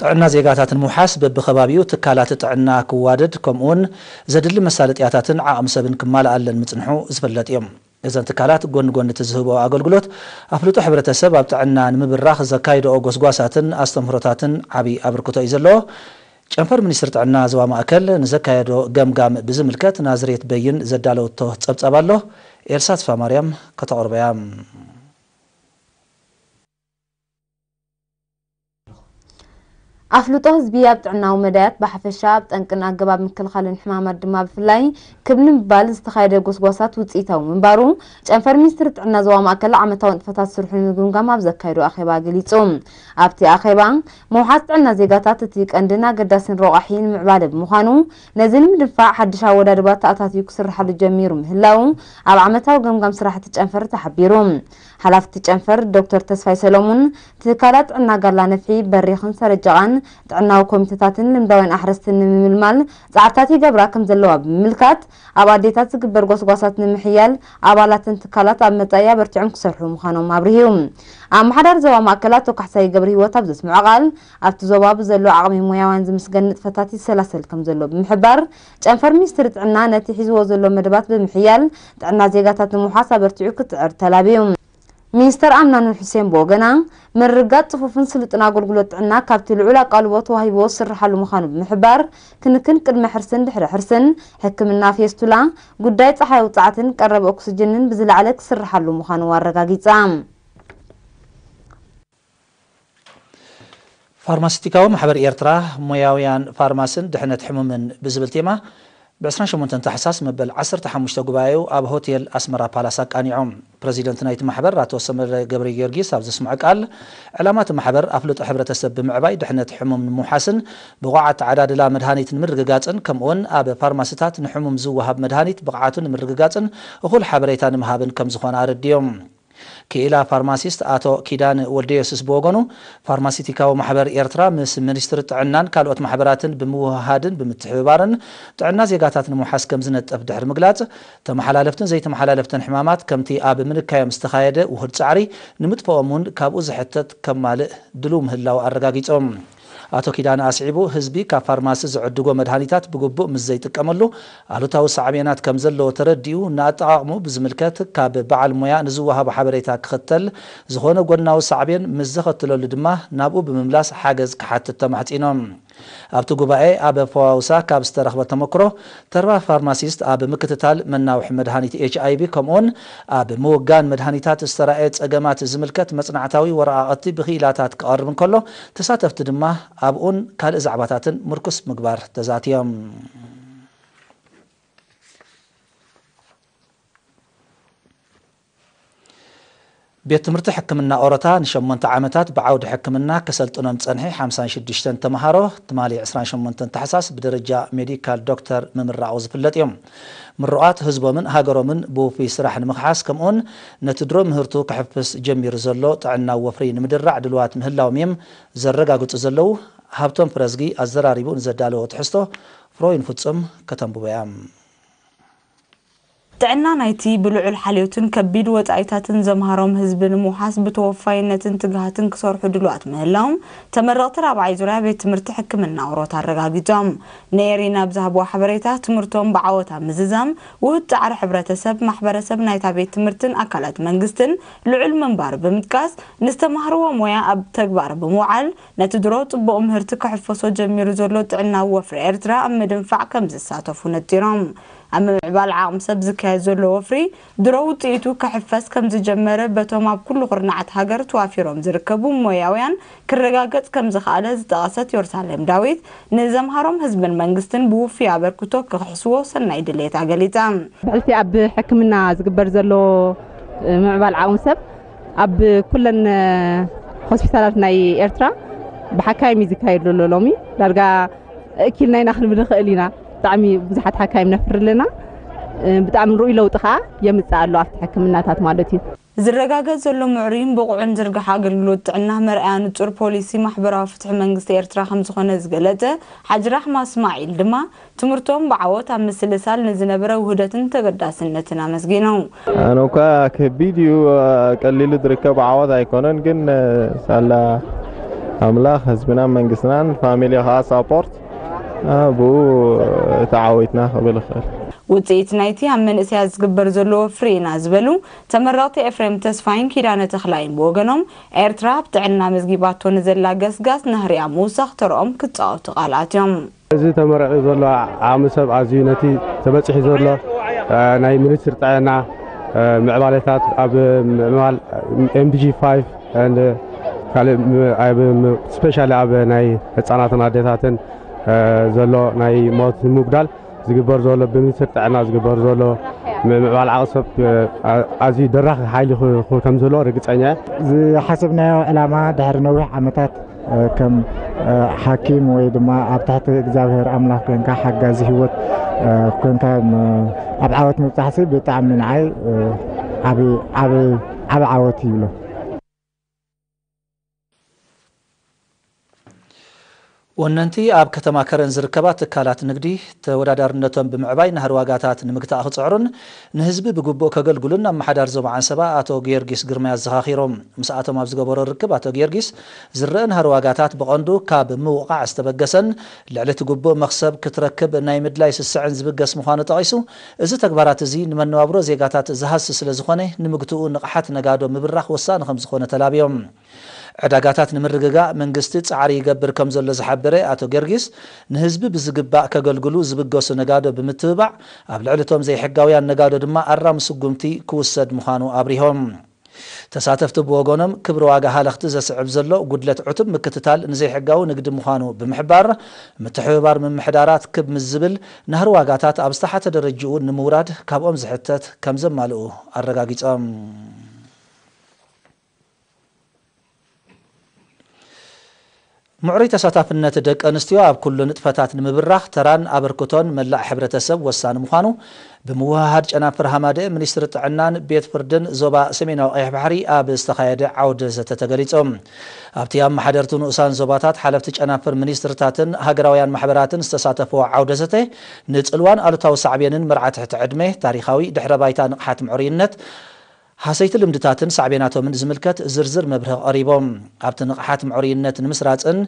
ጥዕና ዜጋታት ንምውሓስ በብኸባቢኡ ትካላት ጥዕና ክዋደድ፣ ከምኡውን ዘድሊ መሳለጥያታትን ዓቕሚ ሰብን ክማልኣለን ምጽንሑ ዝፍለጥ እዩ። እዘን ትካላት ጎኒ ጎኒ እቲ ዝህብኦ ኣገልግሎት፣ ኣፍልጦ ሕብረተሰብ ኣብ ጥዕና ንምብራኽ ዘካይድኦ ጎስጓሳትን ኣስተምህሮታትን ዓቢ ኣበርክቶ እዩ ዘለዎ። ጨንፈር ሚኒስትሪ ጥዕና ዞባ ማእከል ንዘካየዶ ገምጋም ብዝምልከት ናዝሬት በይን ዘዳለወቶ ጸብጻብ ኣሎ። ኤልሳ ተስፋማርያም ከተቕርቦ እያ። ኣፍልጦ ህዝቢ ኣብ ጥዕናዊ መዳያት ብሓፈሻ፣ ኣብ ጠንቅን ኣገባብ ምክልኻልን ሕማማት ድማ ብፍላይ ክብ ንምባል ዝተኻየደ ጎስጓሳት ውፅኢታዊ ምንባሩ ጨንፈር ሚኒስትሪ ጥዕና ዞባ ማእከል ዓመታዊ ንጥፈታት ስርሑ ንምግምጋም ኣብ ዘካየዶ ኣኼባ ገሊፁ። ኣብቲ ኣኼባ፣ ምውሓስ ጥዕና ዜጋታት እቲ ቀንድን ኣገዳስን ረቋሒ ንምዕባለ ብምዃኑ፣ ነዚ ንምድንፋዕ ሓድሽ ኣወዳድባ ተኣታትዩ ክስርሓሉ ጀሚሩ ምህላው ኣብ ዓመታዊ ገምጋም ስራሕቲ ጨንፈር ተሓቢሩ። ሓላፍቲ ጨንፈር ዶክተር ተስፋይ ሰሎሙን፣ ትካላት ጥዕና ጋላ ነፍሒ፣ በሪኽን ሰረጃቓን ጥዕናዊ ኮሚተታትን ልምዳውያን ኣሕረስትን ንምምልማል ጻዕርታት ይገብራ ከም ዘለዋ ብምምልካት፣ ኣብ ኣዴታት ዝግበር ጎስጓሳት ንምሕያል ኣባላትን ትካላት ኣብ መጻኢ ኣበርቲዖም ክሰርሑ ምዃኖም ኣብርሂ። ኣመሓዳሪ ዞባ ማእከል ኣቶ ካሕሳይ ገብረ ህይወት ኣብ ዘስምዖ ቃል፣ ኣብቲ ዞባ ብዘሎ ዓቕሚ ሞያውያን ዝምስገን ንጥፈታት ይሰላሰል ከም ዘሎ ብምሕባር፣ ጨንፈር ሚኒስትሪ ጥዕና ነቲ ሒዝዎ ዘሎ መደባት ብምሕያል ጥዕና ዜጋታት ንምውሓስ ኣበርቲዑ ክጽዕር ተላብዩ። ሚኒስተር ኣምናን ሁሴን ብወገና፣ ምርግጋጽ ጽፉፍን ስሉጥን ኣገልግሎት ጥዕና ካብቲ ልዑል ኣቃልቦ ተዋሂብዎ ዝስርሓሉ ምዃኑ ብምሕባር፣ ክንክን ቅድመ ሕርስን ድሕሪ ሕርስን፣ ሕክምና ፌስቱላ፣ ጉዳይ ጸሓይ ውጽዓትን ቀረብ ኦክስጅንን ብዝለዓለ ክስርሓሉ ምዃኑ ኣረጋጊጻ። ፋርማሲስቲካዊ ማሕበር ኤርትራ፣ ሞያውያን ፋርማስን ድሕነት ሕሙምን ብዝብል ቴማ፣ ብ28 ታሕሳስ መበል 15 ጉባኤኡ ኣብ ሆቴል ኣስመራ ፓላስ ኣቃኒዖም። ፕረዚደንት ናይቲ ማሕበር ኣቶ ሰመረ ገብረ ጊዮርጊስ ኣብ ዘስምዖ ቃል፣ ዕላማ እቲ ማሕበር ኣፍልጦ ሕብረተሰብ ብምዕባይ ድሕነት ሕሙም ንምውሓስን ብቑዓት ተዓዳድላ መድሃኒት ንምርግጋጽን፣ ከምኡውን ኣብ ፋርማሲታት ንሕሙም ዝወሃብ መድሃኒት ብቕዓቱ ንምርግጋጽን እኹል ሓበሬታ ንምሃብን ከም ዝኾነ ኣረዲዮም። ክኢላ ፋርማሲስት ኣቶ ኪዳነ ወልደየሱስ ብወገኑ፣ ፋርማሲቲካዊ ማሕበር ኤርትራ ምስ ሚኒስትሪ ጥዕናን ካልኦት ማሕበራትን ብምውህሃድን ብምትሕብባርን ጥዕና ዜጋታት ንምውሓስ ከም ዝነጥፍ ድሕሪ ምግላጽ፣ ተመሓላለፍትን ዘይተመሓላለፍትን ሕማማት ከምቲ ኣብ ምንካዮም ዝተኻየደ ውሁድ ጻዕሪ ንምጥፍኦም እውን ካብኡ ዝሕተት ከማልእ ድሉው ምህላው ኣረጋጊጾም። ኣቶ ኪዳነ ኣስዒቡ፣ ህዝቢ ካብ ፋርማሲ ዝዕድጎ መድሃኒታት ብግቡእ ምስ ዘይጥቀመሉ ኣሉታዊ ሳዕቤናት ከም ዘለዎ ተረዲኡ፣ ንኣጠቓቕሙ ብዝምልከት ካብ በዓል ሞያ ንዝወሃቦ ሓበሬታ ክኽተል፣ ዝኾነ ጎናዊ ሳዕቤን ምስ ዘኸትለሉ ድማ ናብኡ ብምምላስ ሓገዝ ክሓትት ተማሕጺኖም። ኣብቲ ጉባኤ ኣብ ፈዋውሳ ካብ ዝተረኽበ ተመክሮ፣ ተርባ ፋርማሲስት ኣብ ምክትታል መናውሒ መድሃኒት ኤች ኣይ ቪ፣ ከምኡውን ኣብ ምውጋን መድሃኒታት ዝተራእየ ጸገማት ዝምልከት መጽናዕታዊ ወረቓቕቲ ብክኢላታት ክቐርብ እንከሎ፣ ተሳተፍቲ ድማ ኣብኡን ካልእ ዛዕባታትን ምርኩስ ምግባር ተዛትዮም። ቤት ትምህርቲ ሕክምና ኦሮታ ንሸሞንተ ዓመታት ብዓውዲ ሕክምና ከሰልጥኖም ጸንሒ ሓምሳን ሽዱሽተን ተምሃሮ ትማሊ ዕስራን ሸሞንተን ታሕሳስ ብደረጃ ሜዲካል ዶክተር ምምራቑ ዝፍለጥ እዮም። ምሩቓት ህዝቦምን ሃገሮምን ብውፉይ ስራሕ ንምኽሓስ፣ ከምኡውን ነቲ ድሮ ምህርቱ ክሕፍስ ጀሚሩ ዘሎ ጥዕናዊ ወፍሪ ንምድራዕ ድልዋት ምህላዎም እዮም ዘረጋግጹ ዘለዉ። ሃብቶም ፍረዝጊ ኣዘራሪቡ ንዘዳለዎ ትሕዝቶ ፍሮይን ፍጹም ከተንብቦ እያ። ጥዕና ናይቲ ብልዑል ሓልዮትን ከቢድ ወጻኢታትን ዘምሃሮም ህዝቢ ንምውሓስ ብተወፋይነትን ትግሃትን ክሰርሑ ድሉዋት ምህላዎም ተመረቕቲ ራብዓይ ዙርያ ቤት ትምህርቲ ሕክምና ኦሮት ኣረጋጊጾም። ንኤሪና ብዝሃብዎ ሓበሬታ፣ ትምህርቶም ብዓወታ ምዝዛም፣ ውሁድ ጻዕሪ ሕብረተሰብ፣ ማሕበረሰብ ናይታ ቤት ትምህርትን ኣካላት መንግስትን ልዑል ምንባሩ ብምጥቃስ፣ ንዝተማህርዎ ሞያ ኣብ ተግባር ብምውዓል፣ ነቲ ድሮ ጽቡቕ ምህርቲ ክሕፈሶ ጀሚሩ ዘሎ ጥዕናዊ ወፍሪ ኤርትራ ኣብ ምድንፋዕ ከም ዝሳተፉ ነጺሮም። ኣብ ምምዕባል ዓቕሚ ሰብ ዝካየድ ዘሎ ወፍሪ፣ ድሮ ውጽኢቱ ክሕፈስ ከም ዝጀመረ በቶም ኣብ ኩሉ ኩርናዓት ሃገር ተዋፊሮም ዝርከቡ ሞያውያን ክረጋገጽ ከም ዝኸኣለ ዝጠቐሰት ዮርሳሌም ዳዊት፣ ንዘምሃሮም ህዝብን መንግስትን ብውፉይ ኣበርክቶ ክኽሕስዎ ሰናይ ድሌታ ገሊጻ። ብሕልፊ ኣብ ሕክምና ዝግበር ዘሎ ምምዕባል ዓቕሚ ሰብ ኣብ ኩለን ሆስፒታላት ናይ ኤርትራ ብሓካይም እዩ ዝካየድ ዘሎ። ሎሚ ዳርጋ እኪልና ኢና ክንብል ንኽእል ኢና። ብጣዕሚ ብዙሓት ሓካይም ነፍሪ ኣለና። ብጣዕሚ ርኡይ ለውጢ ከዓ የምጽእ ኣሎ ኣብቲ ሕክምናታት ማለት እዩ። ዝረጋገጽ ዘሎ ምዕሩይን ብቑዕን ዝርግሐ ኣገልግሎት ጥዕና መርኣያ ንጹር ፖሊሲ ማሕበራዊ ፍትሒ መንግስቲ ኤርትራ ከም ዝኾነ ዝገለጸ ሓጅ ራሕማ እስማዒል ድማ፣ ትምህርቶም ብዓወት ኣብ ምስልሳል ንዝነበረ ውህደትን ተገዳስነትን ኣመስጊኑ። ኣነ እኳ ከቢድ እዩ፣ ቀሊሉ ዝርከብ ዓወት ኣይኮነን፣ ግን ሳላ ኣምላኽ ህዝብናን መንግስትናን ፋሚሊ ከዓ ሳፖርት ብኡ ተዓዊትና ክብል ይኽእል። ውፅኢት ናይቲ ኣብ መንእሰያት ዝግበር ዘሎ ፍሬና ዝበሉ ተመረቕቲ ኤፍሬም ተስፋይን ኪዳነ ተኽላይን ብወገኖም፣ ኤርትራ ኣብ ጥዕና መዝጊባቶ ንዘላ ገስጋስ ናህሪኣ ምውሳኽ ተርኦም ክፃወቱ ቃል ኣትዮም። እዚ ተመረቒ ዘሎ ዓቕሚ ሰብ ኣዝዩ ነቲ ተበፂሑ ዘሎ ናይ ሚኒስትሪ ጥዕና ምዕባለታት ኣብ ምዕማል ኤምዲጂ ፋይቭ ካልእ ስፔሻሊ ኣብ ናይ ህፃናትን ኣዴታትን ዘሎ ናይ ሞት ንምጉዳል ዝግበር ዘሎ ብሚኒስትሪ ጥዕና ዝግበር ዘሎ ምዕባል ዓቕሚ ሰብ ኣዝዩ ደራኺ ሓይሊ ከም ዘሎ ርግፀኛ እየ። ዝሓሰብናዮ ዕላማ ድሕሪ ነዊሕ ዓመታት ከም ሓኪም ወይ ድማ ኣብ ትሕቲ እግዚኣብሔር ኣምላኽ ኮንካ ሓጋዚ ህይወት ኮንካ ኣብ ዓወት ምብፃሕሲ ብጣዕሚ ንዓይ ዓብ ዓብ ዓብ ዓወት ይብሎ። ወነንቲ ኣብ ከተማ ከረን ዝርከባ ትካላት ንግዲ ተወዳዳርነቶም ብምዕባይ ናህሪ ዋጋታት ንምግታእ ክፅዕሩን ንህዝቢ ብግቡእ ከገልግሉን ኣመሓዳሪ ዞባ ዓንሰባ ኣቶ ጊዮርጊስ ግርማይ ኣዘኻኺሮም። ምስኣቶም ኣብ ዝገበሮ ርክብ ኣቶ ጊዮርጊስ ዝረአ ናህሪ ዋጋታት ብቐንዱ ካብ ምውቓዕ ዝተበገሰን ልዕሊ እቲ ግቡእ መኽሰብ ክትረክብ ናይ ምድላይ ስስዕን ዝብገስ ምዃኑ ጠቒሱ፣ እዚ ተግባራት እዚ ንመነባብሮ ዜጋታት ዝሃሲ ስለዝኾነ ንምግትኡ ንቕሓት ነጋዶ ምብራኽ ወሳኒ ከምዝኾነ ተላብዮም። ዕዳጋታት ንምርግጋእ መንግስቲ ፃዕሪ ይገብር ከምዘሎ ዝሓበረ ኣቶ ጊዮርጊስ፣ ንህዝቢ ብዝግባእ ከገልግሉ ዝብገሱ ነጋዶ ብምትብባዕ ኣብ ልዕሊ እቶም ዘይሕጋውያን ነጋዶ ድማ ኣራሚ ስጉምቲ ክውሰድ ምዃኑ ኣብሪሆም። ተሳተፍቲ ብወገኖም ክብሪ ዋጋ ሃለኽቲ ዘስዕብ ዘሎ ጉድለት ዕቱብ ምክትታል ንዘይሕጋዊ ንግዲ ምዃኑ ብምሕባር፣ ምትሕብባር ምምሕዳራት ክብ ምስ ዝብል ናህሪ ዋጋታት ኣብ ዝተሓተ ደረጅኡ ንምውራድ ካብኦም ዝሕተት ከምዘማልኡ ኣረጋጊጾም። ምዕሩይ ተሳታፍነት ደቂ ኣንስትዮ ኣብ ኩሉ ንጥፈታት ንምብራኽ ተራን ኣበርክቶን መላእ ሕብረተሰብ ወሳኒ ምዃኑ ብምውህሃድ ጨናፍር ሃማደኤ ሚኒስትሪ ጥዕናን ቤት ፍርድን ዞባ ሰሜናዊ ቀይሕ ባሕሪ ኣብ ዝተኻየደ ዓውደ ዘተ ተገሊጹ። ኣብቲ ኣመሓደርቲ ንኡሳን ዞባታት ሓለፍቲ ጨናፍር ሚኒስትርታትን ሃገራውያን ማሕበራትን ዝተሳተፍዎ ዓውደ ዘተ ንጽልዋን ኣሉታዊ ሳዕቤንን መርዓ ትሕቲ ዕድመ፣ ታሪኻዊ ድሕረ ባይታ ንቕሓት ምዕሩይነት፣ ሃሰይቲ ልምድታትን ሳዕቤናቶምን ዝምልከት ዝርዝር መብርሂ ቀሪቦም። ኣብቲ ንቕሓት ምዕሩይነት ንምስራፅን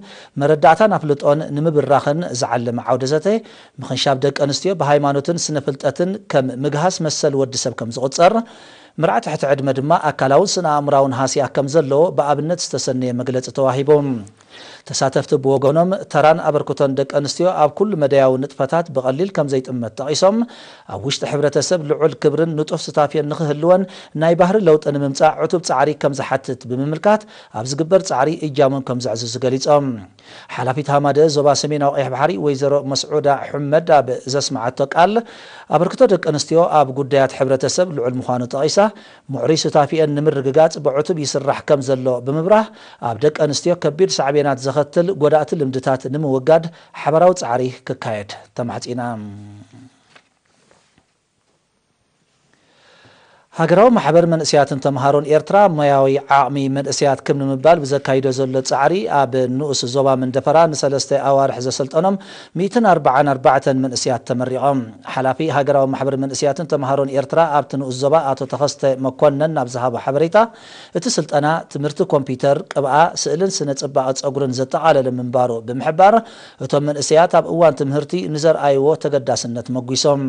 መረዳእታን ኣፍልጦን ንምብራኽን ዝዓለመ ዓውደ ዘተ ምኽንሻብ ደቂ ኣንስትዮ ብሃይማኖትን ስነ ፍልጠትን ከም ምግሃስ መሰል ወዲ ሰብ ከም ዝቑፀር፣ መርዓ ትሕቲ ዕድመ ድማ ኣካላውን ስነ ኣእምራውን ሃስያ ከም ዘለዎ ብኣብነት ዝተሰነየ መግለፂ ተዋሂቡ። ተሳተፍቲ ብወገኖም ተራን ኣበርክቶን ደቂ ኣንስትዮ ኣብ ኩሉ መዳያዊ ንጥፈታት ብቐሊል ከም ዘይጥመት ጠቒሶም፣ ኣብ ውሽጢ ሕብረተሰብ ልዑል ክብርን ንጡፍ ስታፌን ንኽህልወን ናይ ባህሪ ለውጢ ንምምፃእ ዕቱብ ፃዕሪ ከም ዝሓትት ብምምልካት ኣብ ዝግበር ፃዕሪ እጃሞም ከም ዘዕዝዙ ገሊፆም። ሓላፊት ሃማደ ዞባ ሰሜናዊ ቀይሕ ባሕሪ ወይዘሮ መስዑዳ ሑመድ ኣብ ዘስመዓቶ ቃል ኣበርክቶ ደቂ ኣንስትዮ ኣብ ጉዳያት ሕብረተሰብ ልዑል ምዃኑ ጠቒሳ፣ ምዕሩይ ሱታፌኤን ንምርግጋጽ ብዕቱብ ይስራሕ ከም ዘሎ ብምብራህ፣ ኣብ ደቂ ኣንስትዮ ከቢድ ሳዕቤናት ዘኸትል ጎዳእቲ ልምድታት ንምውጋድ ሓባራዊ ጻዕሪ ክካየድ ተማሕጺና። ሃገራዊ ማሕበር መንእሰያትን ተምሃሮን ኤርትራ ሞያዊ ዓቕሚ መንእሰያት ክብ ንምባል ብዘካይዶ ዘሎ ጻዕሪ ኣብ ንኡስ ዞባ መንደፈራ ንሰለስተ ኣዋርሕ ዘሰልጠኖም ሚእትን ኣርባዓን ኣርባዕተን መንእሰያት ተመሪቖም። ሓላፊ ሃገራዊ ማሕበር መንእሰያትን ተምሃሮን ኤርትራ ኣብቲ ንኡስ ዞባ ኣቶ ተኸስተ መኮነን ናብ ዝሃቦ ሓበሬታ፣ እቲ ስልጠና ትምህርቲ ኮምፒተር፣ ቅብኣ፣ ስእልን ስነ ጽባቐ ጸጉርን ዘጠቓለለ ምንባሩ ብምሕባር፣ እቶም መንእሰያት ኣብ እዋን ትምህርቲ ንዘርኣይዎ ተገዳስነት መጒሶም።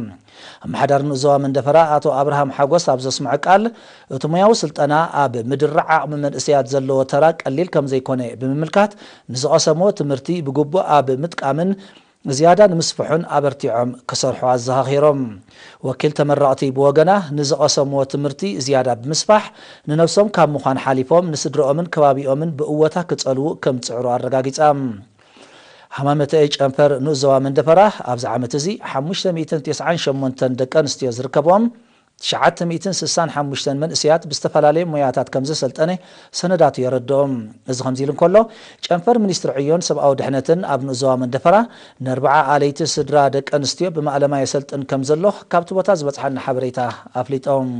ኣመሓዳሪ ንኡስ ዞባ መንደፈራ ኣቶ ኣብርሃም ሓጎስ ኣብ ዘስምዖ ቃል፣ እቲ ሞያዊ ስልጠና ኣብ ምድራዕ ዓቕሚ መንእሰያት ዘለዎ ተራ ቀሊል ከም ዘይኮነ ብምምልካት፣ ንዝቐሰምዎ ትምህርቲ ብግቡእ ኣብ ምጥቃምን ዝያዳ ንምስፍሑን ኣበርቲዖም ክሰርሑ ኣዘኻኺሮም። ወኪል ተመረቕቲ ብወገና፣ ንዝቐሰምዎ ትምህርቲ ዝያዳ ብምስፋሕ፣ ንነብሶም ካብ ምዃን ሓሊፎም ንስድረኦምን ከባቢኦምን ብእወታ ክጸልዉ ከም ዝጽዕሩ ኣረጋጊጻ። ሃማመተኤ ጨንፈር ንኡስ ዞባ መንደፈራ ኣብዚ ዓመት እዚ ሓሙሽተ ሚእትን ተስዓን ሸሞንተን ደቂ ኣንስትዮ ዝርከብኦም ትሽዓተ ሚእትን ስሳን ሓሙሽተን መንእሰያት ብዝተፈላለየ ሞያታት ከም ዘሰልጠነ ሰነዳቱ የረድኦም። እዚ ከምዚ ኢሉ እንከሎ፣ ጨንፈር ሚኒስትሪ ዕዮን ሰብኣዊ ድሕነትን ኣብ ንኡስ ዞባ መንደፈራ ንኣርብዓ ኣለይቲ ስድራ ደቂ ኣንስትዮ ብማእለማ የሰልጥን ከም ዘሎ ካብቲ ቦታ ዝበጽሓና ሓበሬታ ኣፍሊጦም።